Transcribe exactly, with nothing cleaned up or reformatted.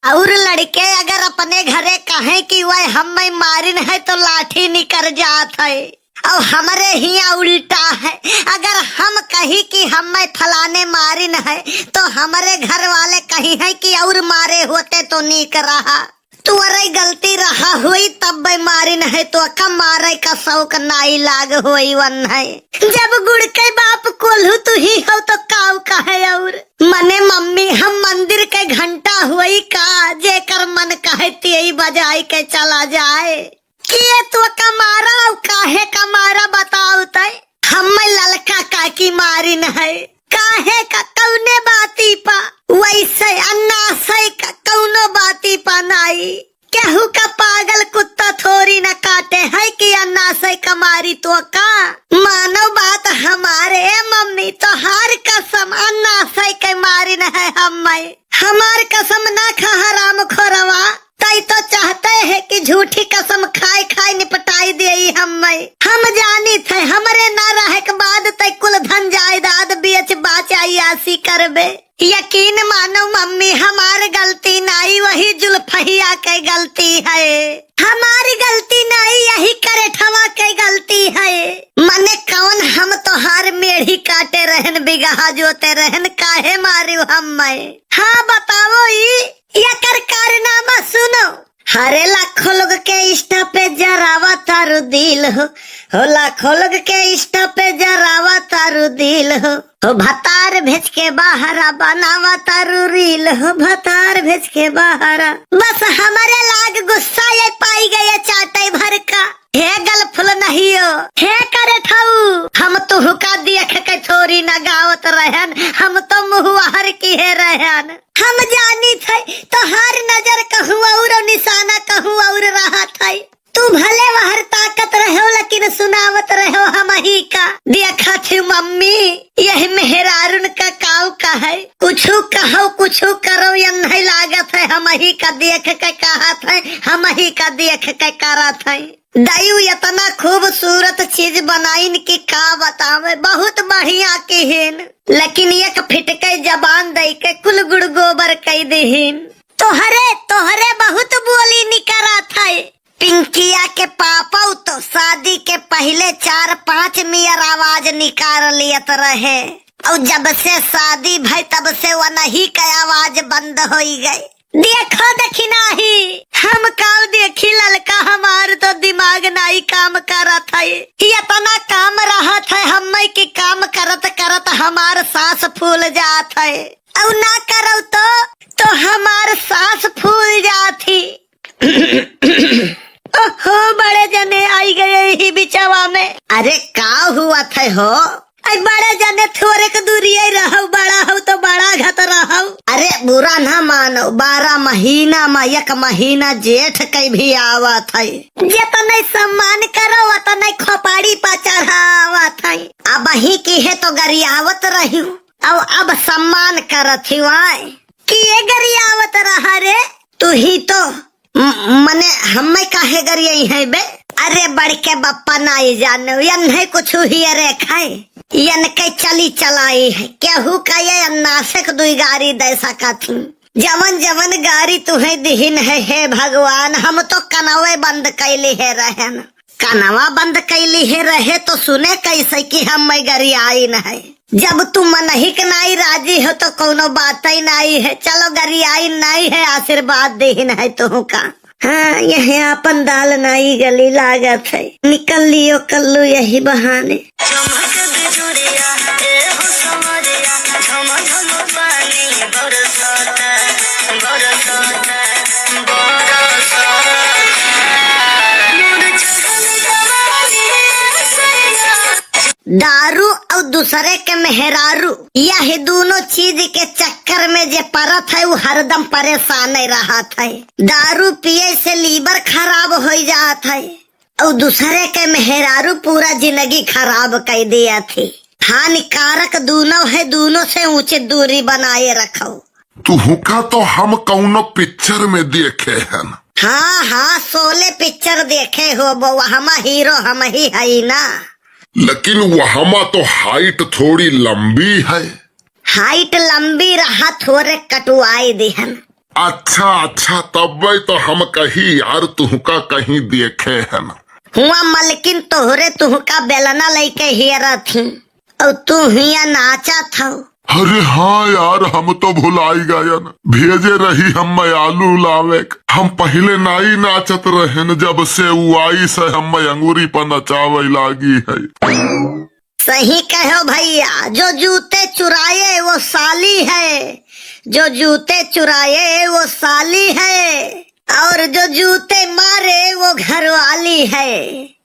और लड़के अगर अपने घरे कहें कि वह हम्मै मारिन है तो लाठी निकर जात है। और हमरे हियाँ उल्टा है, अगर हम कही कि हम्मै फलाने मारिन है तो हमरे घर वाले कहिहैं कि और मारे होते तो नीक रहा। तोहरे गलती रहा होई तब्बै मारिन है तोहका, मारै का शौक नाई लाग होई वन्है। जब गुड़ के बाप कोल्हू तुही हौ तो काऊ कहे और। मने मम्मी हम मंदिर के घंटा होई का, जेकर मन कहे तेई बजाई के चला जाए। के तोहका मारा और काहे का मारा बताओ तै? हम्मै ललका काकी मारिन है। काहे का कौने बाती पा? वैसे अन्नासै का कौनो बाती पा नाई। केहू का पागल कुत्ता थोड़ी न काटे है कि अन्नासै का मारी तोहका। मानो बात हमारे, ए मम्मी, तोहार कसम, अन्नासै के मारिन है हम्मै। हमार कसम ना खा हराम खोरवा। तै तो चाहते है कि झूठी कसम खाए खाए निपटाई देई हम्मै। हम जानित है हमरे ना रहे के बाद तै कुल धन जायदाद बेच बाच अय्यासी करबे। यकीन मानो मम्मी, हमार गलती नाई, वही जुल्फहिया के गलती है। हमार गलती नाई, यही करेठवा के गलती है। मने कौन हम तोहार मेढ़ी काटे रहन, बिगहा जोते रहन, काहे मारिउ हम्मै? हाँ बताओ ई। एकर कारनामा सुनो। हरे लाखों लोग के Insta पे जरावा तारू दिल हो, हो लाखों लोग के Insta पे जरावा तारू दिल हो, हो भतार भेज के बहारा बनावा तारू reel हो, भतार भेज के बहारा। बस हमरे लाग गुस्सा ये पाई गए चाटे भर का। हे गलफुल नहियो, हे करेठऊ, हम तुहुका देख के थोड़ी न गावत रहन, हम तो मुँह हर किहे रहन। हम जानित है तोहार नजर कहूँ और, निशाना कहूँ और रहत है। तू भले वहर ताकत रहो, लेकिन सुनावत रहो हमही का। देखत ही मम्मी, यही मेहरारुन का काऊ का है, कुछु कहो, कुछु करो, यन्है लागत है हमही का देख के कहत है, हमही का देख के करत है। दयू इतना खूबसूरत चीज बनाइन कि का बतावे, बहुत बढ़िया किहिन, लेकिन एक फिटके जबान दई के कुल गुड़ गोबर कई दिहिन। तोहरे, तोहरे बहुत बोली निकरत है। पिंकिया के पापा तो शादी के पहिले चार पाँच मियर आवाज निकार लियत रहे, और जब से शादी भई तब से वनही के आवाज बंद होई गए। देखो दखिनाही, हम काऊ देखी ललका, हमार तो दिमाग नाई काम करत है। इतना काम रहत है हम्मै कि काम करत करत हमार सांस फूल जात है। और ना करौ तो, तो हमार सांस फूल जात ही। ओहो, बड़े जने आई गए ही बिचवा में। अरे का हुआ थे हो? अरे बड़े जने थोरे के दूरिये रहौ, बड़ा हौ तो बड़ा घत रहौ। अरे बुरा ना मानो, बारह महीना मा एक महीना जेठ के भी आवत है। जेतने सम्मान करो, ओतने खोपड़ी पा चढ़ावत है। अबहीं किहे तो गरियावत रहिउ, अउ अब सम्मान करत ही वाय। किहे गरियावत रहा रे? तुही तो म-, मने हम्मे काहे गरियइहैं बे? अरे बड़के बप्पा नाई जाने, यन्है कुछु हियरे खाए, यनके चली चलाई है, केहू का ये अन्नासेक दुई गारी दे सकत ही। जवन जवन गारी तुहैं दिहिन है, हे भगवान, हम तो कनवे बंद कइ लिहे रहेन। कनवा बंद कइ लिहे रहे तो सुने कैसे कि हम्मे गरियाइन है। जब तू मनही के नाई राजी हो तो कौनो बातै नाई है। चलो गरियाइन नाई है, आशीर्वाद देहिन है तुहूँ का। हाँ, यह आपन दाल नाई गली लागत है। निकल लियो कल्लू यही बहाने। दारू अउ दूसरे के मेहरारू, यह दोनों चीज के चक्कर में जे परत है, उ हरदम परेशान रहत है। दारू पिए से लीवर खराब होइ जात है, अउ दूसरे के मेहरारू पूरा जिंदगी खराब कइ दियत ही। हानिकारक दोनों है, दोनों से उचित दूरी बनाए रखो। तुहुका तो हम कौनो पिक्चर में देखे हन। हाँ, हाँ, शोले पिक्चर देखे होबो, वहमा हीरो हमही हई ना। लेकिन वहमा तो हाइट थोड़ी लंबी है। हाइट लंबी रहा, थोरे कटुआई दिहन। अच्छा, अच्छा, तब्बे तो हम कही यार, तुहका कहीं देखे है ना। हुआ मलकिन तोहरे तुहका बेलना लइके हेरत ही, और तू हिया नाचत हौ। अरे हाँ यार, हम तो भुलाई गयन, भेजे रही हम आलू लावे। हम पहिले नाई नाचत रहेन, जब से उ आई से हम अंगूरी पर नचावे लागी है। सही कहो भैया, जो जूते चुराए वो साली है, जो जूते चुराए वो साली है, और जो जूते मारे वो घरवाली है।